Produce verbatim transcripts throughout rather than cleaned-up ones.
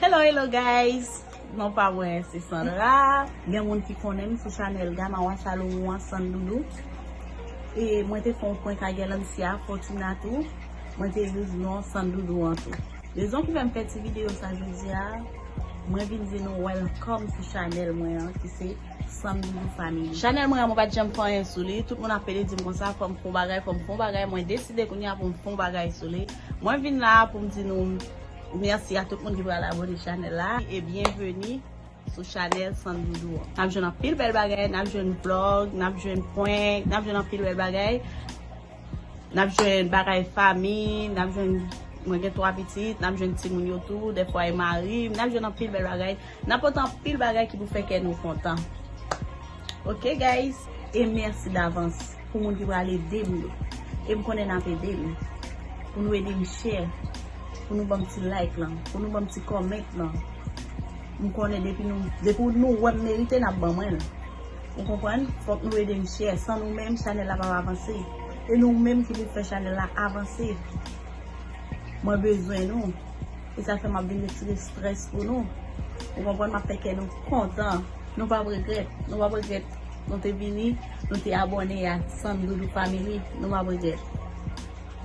Hello, hello guys! Non pa mwen se Sandra. Gen moun ki konnen m sou chanèl Gamawa Salomon an, Sandoudou. E mwen te fè yon prank ak Galancia Fortuna tou. Mwen te use non Sandoudou an tou. Rezon ki fè m fè ti videyo sa jodi a, mwen vin di nou welcome sou chanèl mwen an ki se Sandoudou Family. Chanèl mwen an mwen pa t janm fè anyen sou li. Tout moun ap pede di m konsa fò m fè yon bagay, fò m fè yon bagay. Mwen deside kounye a pou m fè yon bagay sou li. Mwen vin la pou m di nou mèsi a tout moun ki pral abone chanèl la e byenveni sou chanèl Sandoudou an. N ap jwenn anpil bèl bagay, n ap jwenn vlog, n ap jwenn prank, n ap jwenn anpil bèl bagay. N ap jwenn bagay fanmi, n ap jwenn, mwen gen twa pitit, n ap jwenn timoun yo tou, dèfwa e mari m, n ap jwenn anpil bèl bagay. N ap pote anpil bagay ki pou fè kè nou kontan. Ok guys, e mèsi davans pou moun ki pral ede m yo. E m konnen n ap ede m. Pou nou ede m share, pou nou ban m ti like lan, pou nou ban m ti comment lan. M konnen depi nou, depi nou wè m merite, n ap ban mwen l. Ou konprann? Fòk nou ede m share. San nou menm, chanèl la p ap avanse. E nou menm ki pou fè chanèl la avanse. Mwen bezwen nou. E sa fè m ap vin retire strès pou nou. Ou konprann? M ap fè kè nou kontan. Nou p ap regrèt. Nou p ap regrèt. Nou te vini, nou te abòne a Sandoudou Family. Nou p ap regrèt.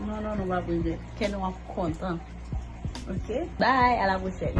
Non, non, nou p ap regrèt. Kè nou ap kontan. Ok? Bye, à la prochaine.